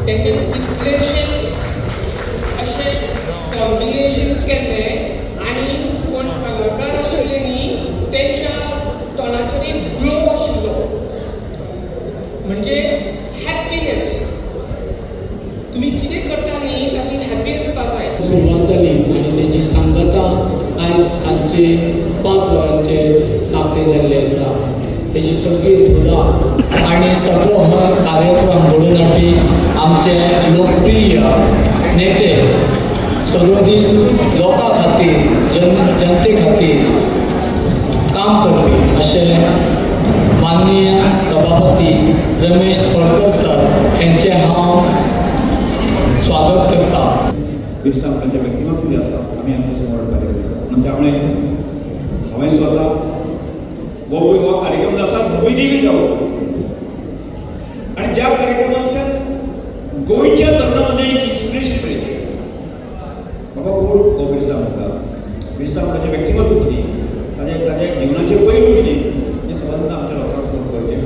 तेंच्यांनी कितलेशेच अशे कॉम्बिनेशन्स केल्ले आनी कोण कलाकार आशिल्ले न्ही, तेंच्या तोंडाचेर एक ग्लो आशिल्लो, म्हणजे हॅप्पीनेस. तुमी कितें करता न्ही, तातूंत हॅप्पी आसपाक जाय. सुरवात जाली आनी तेजी सांगता आयज सांजचे 5 वरांचेर साखळी जाल्ली आसा. तेजी सगळी धुरा आनी सगळो हो कार्यक्रम घडोवन हाडपी आमचे लोकप्रिय नेते, सर्वदीस लोकां खातीर, जनते खातीर काम करपी अशे माननीय सभापती रमेश तवडकर सर हेंचें हांव स्वागत करता. बिरसा मुंडाचें व्यक्तिमत्व जें आसा, आमी आमच्या समोर हाडपाचें गरज आसा. म्हणून त्यामुळे हांवें स्वता हो हो कार्यक्रम जो आसा भव्यदिव्य जावचो आनी ज्या कार्यक्रमांतल्यान गोंयच्या तरुणां मदीं एक इन्स्पिरेशन मेळचें, बाबा कोण हो बिरसा मुंडा, बिरसा मुंडाचें व्यक्तिमत्व कितें, ताजें ताजें जिवनाचें पैलू कितें, हें संबंद आमच्या लोकां समोर कळचें.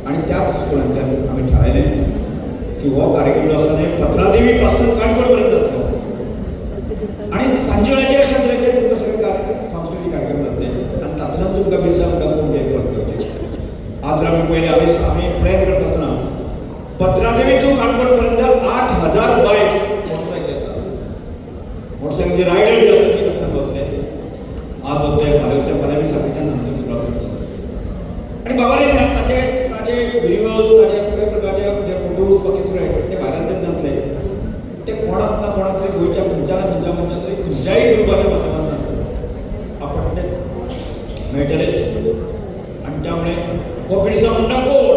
आनी त्याच कोणांतल्यान आमी थारायलें की हो कार्यक्रम जो आसा ते पत्रादेवी पासून काणकोण पर्यंत जातलो आनी सांजे वेळाचेर अशा तरेचे तुमकां सगळे सांस्कृतीक कार्यक्रम जातले आनी तातूंतल्यान तुमकां बिरसा मुंडा कोण तें कळचें. आज जर आमी पयलें आमी प्लॅन करता आसतना पत्रादेवी टू काणकोण पर्यंत 8000 बायक्स, मोटरसायकल येता, मोटरसायकल रायडर जे आसा ती रस्त्यान वतले. आज वतले, फाल्यां वतले, फाल्यां आमी साकेच्यान आमचें सुरवात करतले. आनी बाबा रे, ताजे ताजे व्हिडियोज, ताजे सगळे प्रकारचे जे फोटोज बाकी सगळे ते व्हायरल तरी जातले. ते कोणाक ना कोणाक तरी गोंयच्या खंयच्या ना खंयच्या मनशाक तरी खंयच्याय ग्रुपाच्या माध्यमांतल्यान आसतले, आपटलेच, मेळटलेच. आनी त्यामुळे हो बिरसा मुंडा कोण